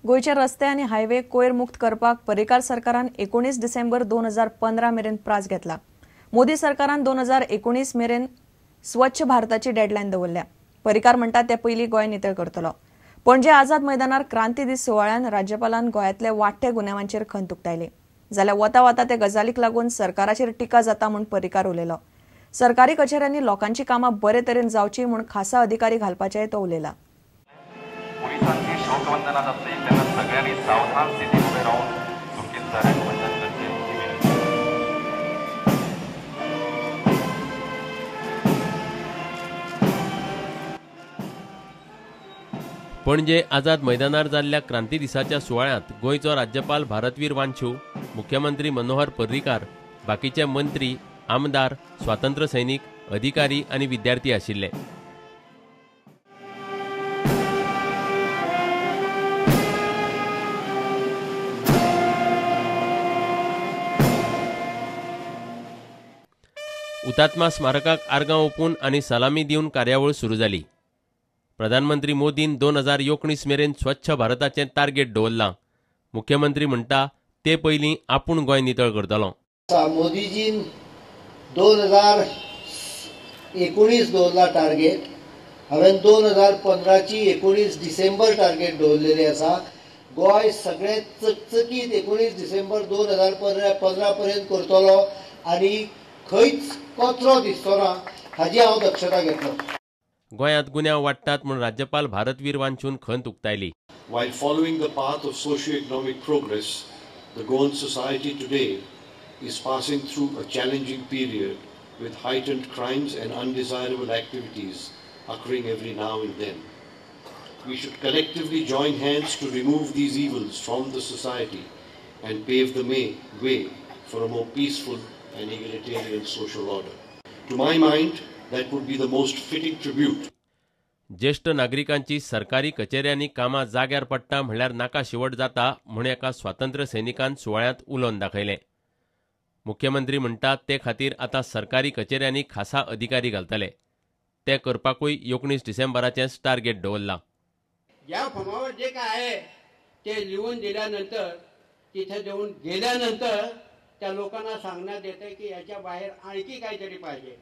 गोंयचे रस्ते आनी हायवे कोयर मुक्त करपाक पर्रीकार सरकारान 19 डिसेंबर 2015 मेरेन प्रास घेतला. मोदी सरकारान 2019 मेरेन स्वच्छ भारताची डेडलायन दवरल्या. पर्रीकार म्हणटा ते पयलीं गोंय नितळ करतलो. पणजे आझाद मैदानार क्रांती दीस सुवाळ्यान राज्यपालान गोंयांतले वाडट्या गुन्यांवांचेर खंत उक्तायली. जाल्यार वता वता ते गजालीक लागून सरकाराचेर टिका जाता म्हूण पर्रीकार उलयलो. सरकारी कचेऱ्यांनी लोकांची कामां बरे तरेन जावची म्हूण खासा अधिकारी घालपाचेय तो उलयला. पोलिसांची शोकवंदना जातली तेन्ना सगळ्यांनी सावधान स्थितीत उबे रावन चुकीदारांक वंदन करचें ही विनंती. पणजे आझाद मैदानार जाल्ल्या क्रांती दिसाच्या सुवाळ्यांत गोंयचो राज्यपाल भारतवीर वांछू, मुख्यमंत्री मनोहर पर्रीकार, बाकीचे मंत्री, आमदार, स्वातंत्र्य सैनिक, अधिकारी आनी विद्यार्थी आशिल्ले. हुतात्मा स्मारकाक आर्गां ओंपून आनी सलामी दिवन कार्यावळ सुरू जाली. प्रधानमंत्री मोदीन 2019 मेरेन स्वच्छ भारताचें टार्गेट दवरलां. मुख्यमंत्री म्हणटा ते पयलीं आपूण गोंय नितळ करतलो. मोदीजीन 2019 दवरला टार्गेट, हांवें 2015ची 19 डिसेंबर टार्गेट दवरलेली आसा. गोंय सगळें चकचकीत 19 डिसेंबर 2015 पर्यंत करतलो आनी खंयच कचरो दिसचो ना हाजी हांव दक्षता घेतलो. गोंयांत गुन्यांव वाडटात म्हूण राज्यपाल भारतवीर वांछून खंत उक्तायली. While following the path of socio-economic progress, the Goan society today is passing through a challenging period with heightened crimes and undesirable activities occurring every now and then. We should collectively join hands to remove these evils from the society and pave the way for a more peaceful and egalitarian social order. To my mind, that would be the most fitting tribute. ज्येष्ठ नागरिकांची सरकारी कचेऱ्यांनी कामां जाग्यार पडटा म्हणल्यार नाका शिवट जाता म्हूण एका स्वातंत्र्य सैनिकान सुवाळ्यांत उलोवन दाखयलें. मुख्यमंत्री म्हणटा ते खातीर आतां सरकारी कचेऱ्यांनी खासा अधिकारी घालतले. ते करपाकूय 19 डिसेंबराचेंच टार्गेट दवरलां. ज्या फॉर्मावर जे काय आहे ते लिहून दिल्यानंतर तिथे देऊन गेल्यानंतर त्या लोकांना सांगण्यात येतं की याच्या बाहेर आणखी काहीतरी पाहिजे.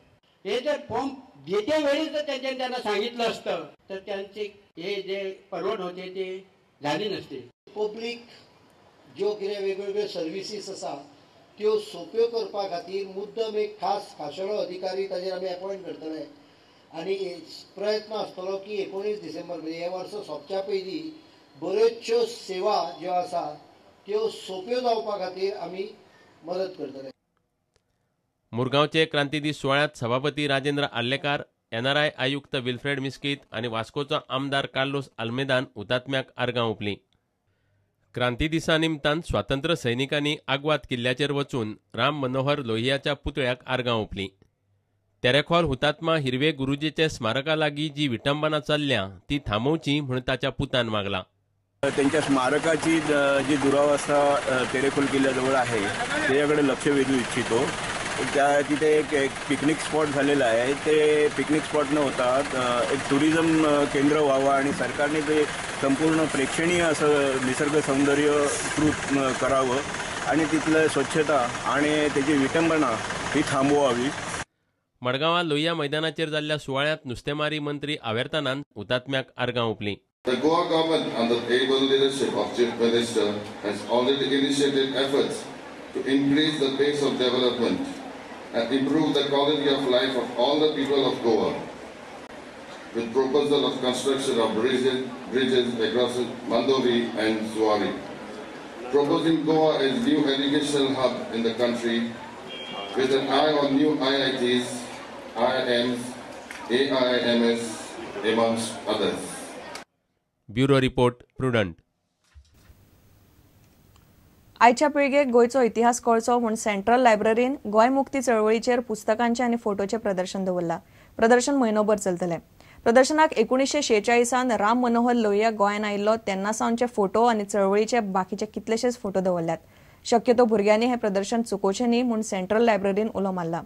हे जर फॉर्म घेते वेळी जर त्यांच्या त्यांना सांगितलं असतं तर त्यांचे हे जे परवड होते ते झाली नसते. पब्लीक ज्यो कितें वेगवेगळ्यो सर्विसीस आसा त्यो सोंप्यो करपा खातीर मुद्दम एक खास खाशेलो अधिकारी ताजेर आमी अपॉयंट करतले आनी प्रयत्न आसतलो की 19 डिसेंबर म्हणजे हे वर्स सोंपच्या पयलीं बऱ्योचश्यो सेवा ज्यो आसा त्यो सोंप्यो जावपा खातीर आमी मदत करतले. मुरगांवचे क्रांती दीस सुवाळ्यांत सभापती राजेंद्र आर्लेकार, एनआरआय आयुक्त विल्फ्रेड मिस्कीत आनी वास्कोचो आमदार कार्लोस आल्मेदान हुतात्म्याक आर्गां ओंपलीं. क्रांती दिसा निमतान स्वातंत्र्य सैनिकांनी आग्वाद किल्ल्याचेर वचून राम मनोहर लोहियाच्या पुतळ्याक आर्गां ओंपलीं. तेरेखोल हुतात्मा हिरवे गुरुजीचे स्मारका लागीं जी विटंबना चल्ल्या ती थांबोवची म्हूण ताच्या पुतान मागलां. त्यांच्या स्मारकाची जी दुरावस्था तेरेखोल किल्ल्याजवळ आहे त्याच्याकडे लक्ष वेधू इच्छितो. त्या तिथे एक पिकनिक स्पॉट झालेला आहे. ते पिकनिक स्पॉट न होता एक टुरिझम केंद्र व्हावं आणि सरकारने ते संपूर्ण प्रेक्षणीय असं निसर्ग सौंदर्यकृत करावं आणि तिथलं स्वच्छता आणि त्याची विटंबना ही थांबवावी. मडगांवां लोहिया मैदानाचेर जाल्ल्या सुवाळ्यांत नुस्तेमारी मंत्री आवेर्तानान हुतात्म्याक आर्गां ओंपलीं. The Goa government under the able leadership of Chief Minister has already initiated efforts to increase the pace of development and improve the quality of life of all the people of Goa with proposal of construction of bridges across Mandovi and Zuari. Proposing Goa as new educational hub in the country with an eye on new IITs, IIMs, AIIMS amongst others. Bureau report, Prudent. आयच्या पिळगेक गोंयचो इतिहास कळचो म्हूण central लायब्ररीन गोंय मुक्ती चळवळीचेर पुस्तकांचें आनी फोटोचें प्रदर्शन दवरलां. प्रदर्शन म्हयनोभर चलतलें. प्रदर्शनाक 1946 राम मनोहर लोहिया गोंयांत आयिल्लो तेन्ना सावनचे फोटो आनी चळवळीचे बाकीचे कितलेशेच फोटो दवरल्यात. शक्यतो भुरग्यांनी हें प्रदर्शन चुकोवचें न्ही म्हूण सेंट्रल लायब्ररीन उलो मारला.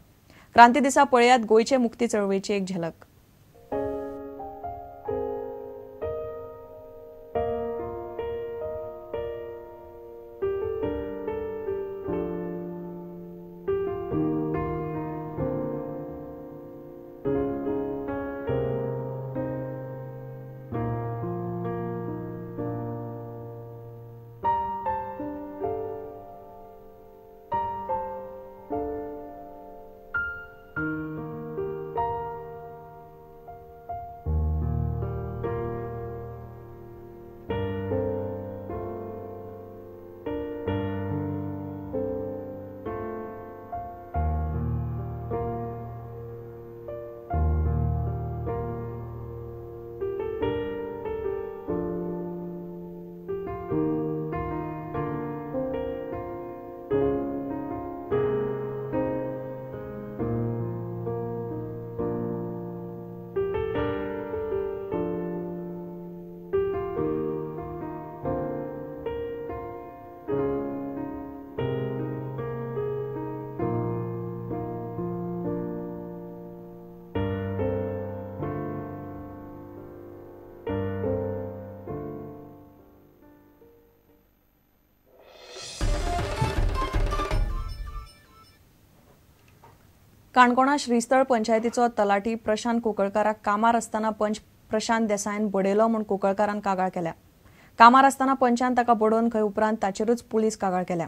क्रांती दिसा पळयात गोंयचे मुक्ती चळवळीची एक झलक. काणकोणा श्रीस्थळ पंचायतीचो तलाठी प्रशांत कुंकळकाराक कामार आसतना पंच प्रशांत देसायान बडयलो म्हूण कुंकळकारान कागाळ केल्या. कामार आसतना पंचान ताका बडोवन खंय उपरांत ताचेरूच पुलीस कागाळ केल्या.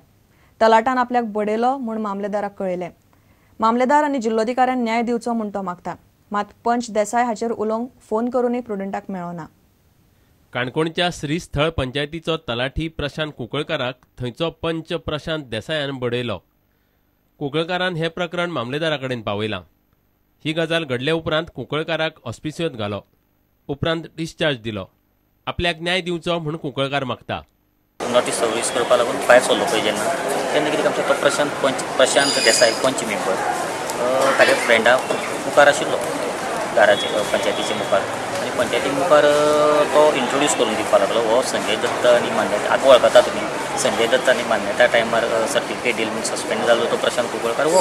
तलाटान आपल्याक बडयलो म्हूण मामलेदाराक कळयलें. मामलेदार आनी जिल्लोधिकाऱ्यान न्याय दिवचो म्हूण तो मागता. मात पंच देसाय हाचेर उलोवंक फोन करूनय प्रुडंटाक मेळना. काणकोणच्या श्रीस्थळ पंचायतीचो तलाठी प्रशांत कुंकळकाराक थंयचो पंच प्रशांत देसायान बडयलो. कुंकळकारान हें प्रकरण मामलेदारा कडेन पावयलां. ही गजाल घडले उपरांत कुंकळकाराक ऑस्पिसियोंत घालो. उपरांत डिस्चार्ज दिलो. आपल्याक न्याय दिवचो म्हूण कुंकळकार मागता. नोटीस सर्वीस करपाक लागून भायर सरलो पळय जेन्ना तेन्ना कितें आमचो तो प्रशांत पंच प्रशांत देसाय पंच मेंबर ताच्या फ्रेंडा मुखार आशिल्लो दाराचे पंचायतीचे मुखार आनी पंचायती मुखार तो इंट्रोड्यूस करून दिवपाक लागलो हो संजय दत्त आनी मान्यता आतां वळखता तुमी संजय दत्त आनी मान्यता टायमार सर्टिफिकेट दिल म्हूण सस्पेंड जालो तो प्रशांत कुंकळकार हो.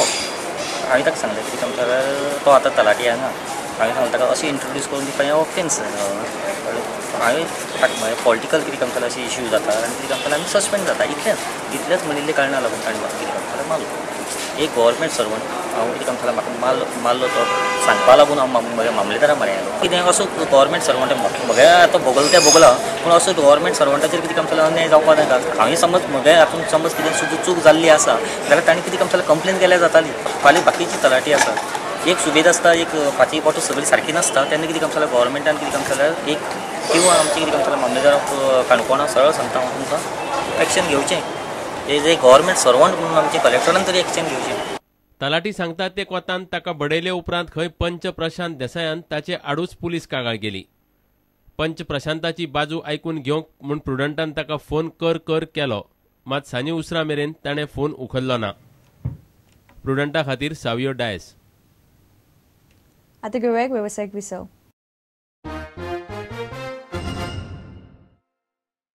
हांवें ताका सांगलें कितें आमच्या तो आतां तलाठी हांगा. हांवें सांगलें ताका अशें इंट्रोड्यूस करून दिवपा हें ऑफेन्स. हांवें ताका पॉलिटिकल कितें काम जाल्यार अशें इश्यू जाता आनी कितें काम जाल्यार आमी सस्पेंड जाता इतलेंच इतलेंच म्हणिल्लें कारणां लागून ताणें म्हाका कितें काम जाल्यार मारलो. एक गव्हर्मेंट सर्वंट हांव कितें काम जाल्यार म्हाका मारलो तो सांगपा लागून हांव म्हज्या मामलेदारा म्हऱ्यान आयलो. कितें असो गव्हर्मेंट सर्वंट म्हगे आतां भोगल तें भोगलां पूण असो गव्हर्मेंट सर्वंटाचेर कितें काम जाल्यार अन्याय जावपाक नाका. हांवें समज म्हगे हातून समज कितें सुद्दां चूक जाल्ली आसा जाल्यार ताणें कितें काम जाल्यार कंप्लेन केल्यार जाताली. फाल्यां बाकीची तलाठी आसा एक सुबेद आसता एक फाटी बोटो सगळी सारकी नासता तेन्ना कितें काम जाल्यार गव्हर्मेंटान कितें काम जाल्यार एक किंवा आमचें कितें काम जाल्यार मामलेदार काणकोणा सरळ सांगता हांव तुमकां एक्शन घेवचें एज ए गव्हर्मेंट सर्वंट म्हणून आमचे कलेक्टरान तरी एक्शन घेवचें. तलाठी सांगता ते कोतान ताका बडयले उपरांत खंय पंच प्रशांत देसायान ताचे आडूच पुलीस कागाळ केली. पंच प्रशांताची बाजू आयकून घेवंक म्हूण प्रुडंटान ताका फोन कर कर केलो. मात सांजे उसरां मेरेन ताणें फोन उखल्लो ना. प्रुडंटा खातीर सावियो डायस. आतां घेवया एक वेवसायीक विसव.